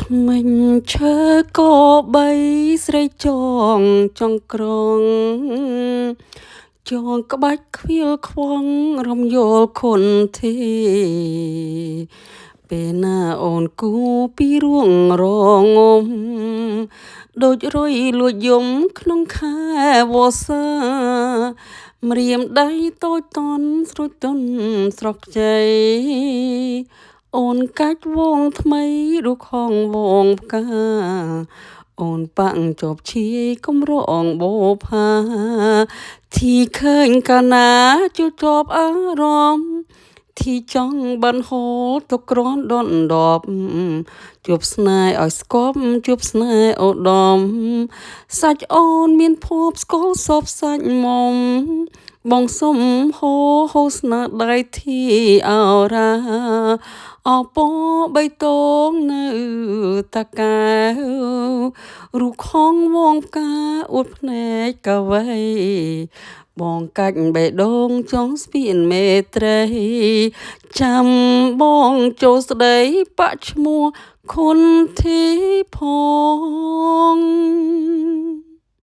ថ្មិញឈើកបីស្រីចងចងក្រងចងក្បាច់ខ្វៀលខ្វងរំយល់ខុនធី ពេលណាអូនគូពីរួងរងំដូចរុយលួចយំក្នុងខែវស្សា ម្រាមដៃតូចតន់ស្រួចទន់ស្រស់ខ្ចី អូនកាច់វងថ្មីរូខងវងផ្កា អូនប៉ាំងជាប់ឈាយកំរងបោផា ធីឃើញកាលណាជួជាប់អារម្មណ៍ ធីចង់បានហូលទៅក្រនដនដប ជួបស្នេហ៍ឲ្យស្គប់ជួបស្នេហ៍ឧត្តម សាច់អូនមានភពស្គាល់សពសាច់មុំ បងសុំហូហូស្នាដៃធីអរ៉ា អពបៃតងនៅតាកែវ រូខងវងផ្កាអួតភ្នែកកវៃ បងកាច់បេះដូងចង់ស្ពានមេត្រី ចាំបងចូលស្ដីបាក់ឈ្មោះខុនធីផង។